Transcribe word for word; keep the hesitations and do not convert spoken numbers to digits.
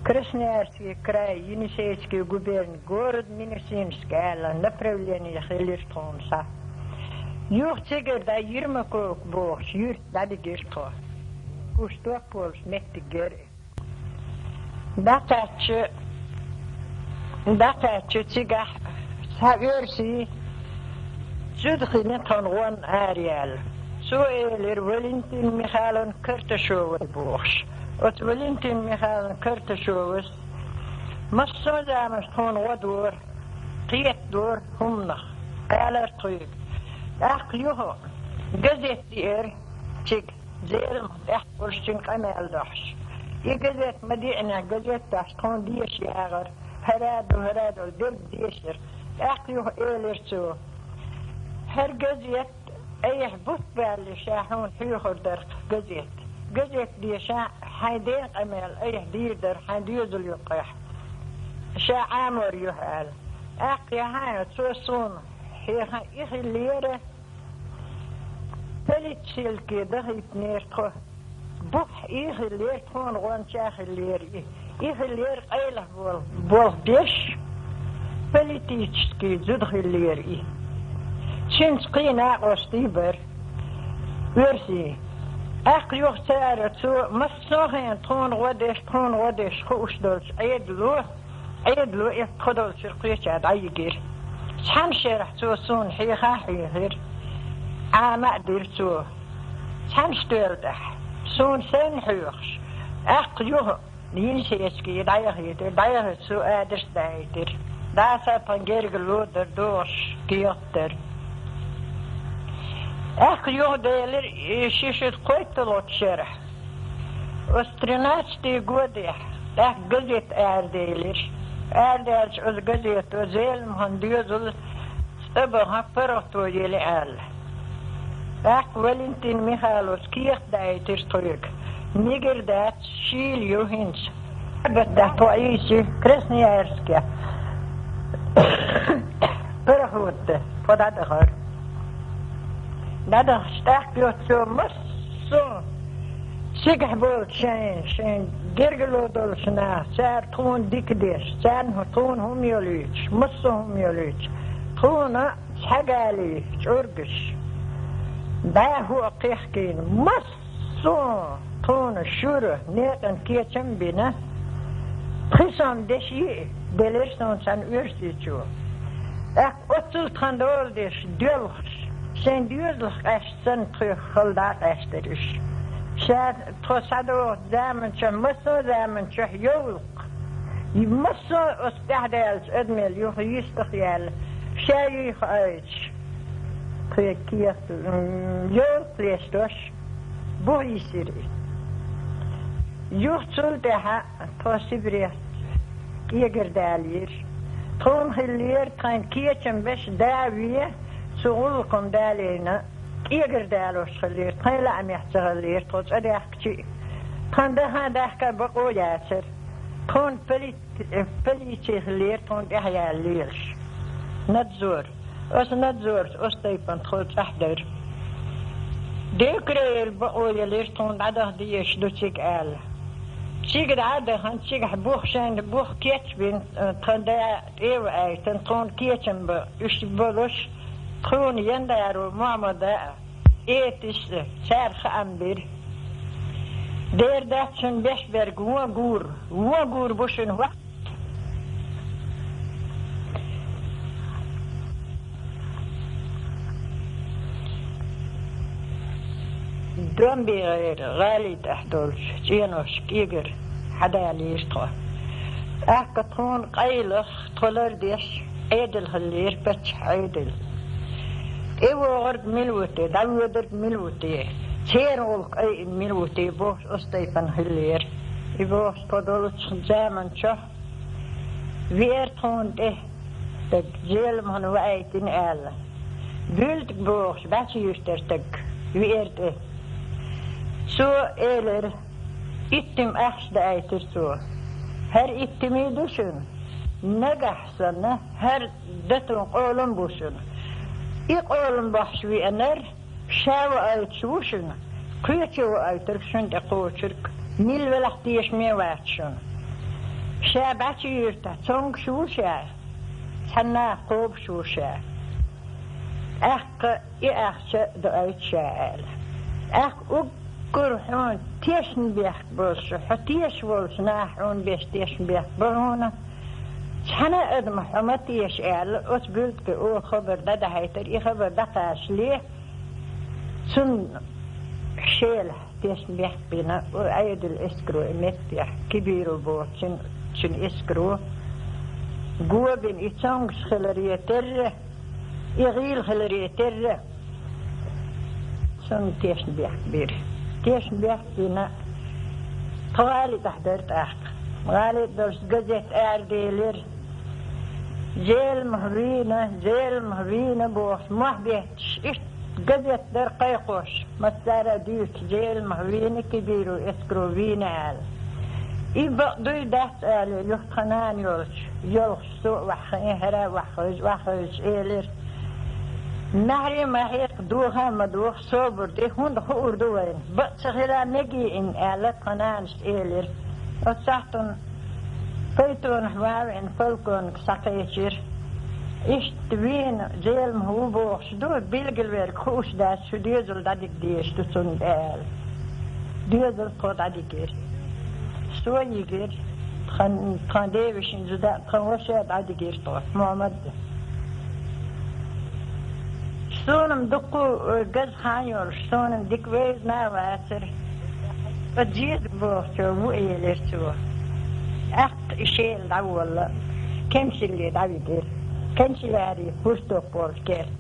Красноярский край, Енисейский губерн, город Минусинск аьлла направление хилира тхуна схьа. Юха цигара дӀа Ермаковка бохуш юьрта дӀадигира тхо. Уьш топ волуш меттиг яра и. ДӀакхаьчча, дӀакхаьчча цигахь цхьа оьрси зуда хилира тхуна гӀон араяьлла. Цо элира Валентин Михайловна Карташова бохуш. Оцу Валентин Михайловна Карташовас массо а заманаш тхуна гӀо дора, кхетадора хӀуманах, алара тхоьга. ТӀаккха юха газет диара цига, Зеламха тӀехь болчун къамел дохьуш. И газет ма-диънехь, газет дохьуш тхуна деша яхара, хӀара а ду, хӀара а ду, дерг дешара. ТӀаккха юха элира цо: «ХӀара газет айхьа бутт баьлла ша хьуна хьоьхур дара-кх газет. Газет деша хьайн ден къамел айхьа дийр дара хьайн доьзал юккъехь. Ша Ӏамор ю хьо», — аьлла. ТӀаккха яхьа цо суна хьеха и хиллера, политсилке дахийтинера тхо. Бухь и хиллера, тхуна гӀонча хиллера и. И хиллера къайлаха бол-, болх беш, политический зуда хиллера и. Цуьнца кхин накъостий бара оьрсий. ТӀаккха юха цара цо массо а хенахь тхуна гӀо деш, тхуна гӀо деш хууш долчу Ӏедало, Ӏедало и тхо долчуьра кхеча дӀайигира. Цхьана шерахь цо суна хьеха а хьехира, Ӏама а дира цо. Цхьана стоьла тӀехь, суна сайна хьоьхуш, тӀаккха юха Енисейский дӀаяхийтира, дӀаяхийтира, цо адрес даийтира. ДӀа-схьа тхан гергарло дара догӀуш, кехат дара. ТӀаккха юха делира и ши шуьта кхойтталгӀачу шерахь. Оцу тринадцатый годехь тӀаккха газет араделира. Арадаьлча оцу газето Зеламхана доьзал цӀа баха паргӀато елира аьлла. ТӀаккха Валентин Михайловс кехат даийтира тхоьга. Мегар дац, шийла ю хӀинца. Баттахь тхо Ӏийсий Красноярске. ПаргӀато тхо дӀадахара. ДӀадахча тӀаккха йоццо массо а цигахь болчу шайн, шайн гергарло долчу наха, цара тхуна дика деш, царна тхуна хӀума йолуьйтуш, массо а хӀума йолуьйтуш, тхуна цхьа гали чӀургаш, дӀахо а кхехкийна, массо а тхуна шура, некъан кечам а бина, пхи сом деши а делира суна цхьана оьрсичо. ТӀаккха оццул тхан дола деш, доьлхуш, шайн доьзалх къаьсташ санна тхоьх хала дӀа а къаьстира уьш. Ша тхо схьадогӀучу заманчохь, массо а заманчохь йовлакх. И массо а оцу тӀаьхьадаьллачу адамел юха йистах яьлла, ша юй хаийтуш, тхоьга кехат, м, йовлакх лестош, буха йисира и. Юха цул тӀаьхьа тхо Сибрех кӀегардалийра. Тхуна хиллера тхайн кечам беш да а вен, цу гӀуллакхна далийна, кӀегардалош хиллера, тхайн лаамехь ца хиллера тхо цӀа даьхкича а. Тхан даха а дахка а бакъо яцара. Тхуна поли-, полици хиллера тхуна тӀаьхьаяла лелаш. Надзор. Оцу надзорца оцу тайпана тхо цӀахь дара. Декрейра бакъо елира тхуна дӀадаха дезаш ду цига аьлла. Цига дӀа а дахана, цигахь бух шайна, бух кечбина, тхан да тӀе а ваийтина, тхуна кечам бан, уьш болуш, тхуна Яндаро Мухьаммада а, Этис а, цара хаам бира. Дера дац шуна беш берг вон гур, вон гур бу шуна вац. ДонбегӀера гӀали тӀехь долчу чӀеношка кӀегара хьадалийра тхо. ТӀаккха тхуна къайлах тхо лардеш Ӏедал хиллера, паччахь Ӏедал. ТӀевогӀург мила ву те, дӀавоьдург мила ву те, церан гӀуллакх айина мила ву те бохуш, оцу тайпана хиллера. И бохуш тхо долчу заманчохь веара тхуна тӀе стаг, Зеламхана ваийтина аьлла. Буьлтиг бохуш, бӀаьча юьртара стаг веара тӀе. Цо элира, иттим ахча даийтира цо. ХӀара иттимий ду шуна, нагахь санна, хӀара датун къолам бу шуна. И къолам бохьуш веанар, ша ваийтуш ву шуна, кхечо ваийтург шуна тӀе кхочург, мила велахь тешаме вац шуна. Ша бӀаьчий юьртахь цомгуш ву ша, цхьана наха кхобуш ву ша. ТӀаккха и ахча доуьйту ша аьлла. ТӀаккха уггар хьуна тешна бехк болуш, хьо тешаш волчу наха хьуна беш тешна бехк бо хьуна. Цхьана а адама хьо ма теша аьлла, оцу буьлтага оха хабар дӀадахьийтира, и хабар дӀакхачале, цунна Шелахь тешна бехк бина, Ӏедал эскаро и меттехь Кибиров боху цуьнан, цуьнан эскаро го бина, и цомгуш хиларе терра, и гӀийла хиларе терра, цунна тешна бехк бира. Тешна бехк бина, тхо гӀали тӀехь дара тӀаккха. ГӀали долуш газет араделира. Зеламха вийна, Зеламха вийна бохуш, мохь бетташ, иштта газет дара кхайкхош, массара а дуьйцу, Зеламха вийна, Кибиров эскаро вийна аьлла. И бакъ дуй дац аьлла, юха тхан нана йолчу, йолхуш со а ваха хиъна, хӀара а ваха хевшина, ваха хевшина элира. Маьхьарий ма хьекха, доха а ма доха, собар де, хӀунда хуур ду вайна. Бакъ ца хила мегий-м аьлла, тхан нанас элира. Оцу сахьтана Пайтонах ван а веана, полковник схьакхечира. Иштта вийна, Зеламха ву бохуш ду, билгалверг хууш дац, шу доьзал дӀадига дезаш ду цунна аьлла. Доьзал тхо дӀадигира. Со йигира, тхан, тхан девешин зуда, тхан ваша дӀадигира тхо, Мухьаммад. Суна-м дуккха, э, газа хан йолуш, суна-м дика вевзина а вацара. Ткъа Зеза бохучо ву элира цо. ТӀаккха и Шела дӀаволла, кемсилле дӀавигира. Канцелярий хӀурток волчу керта.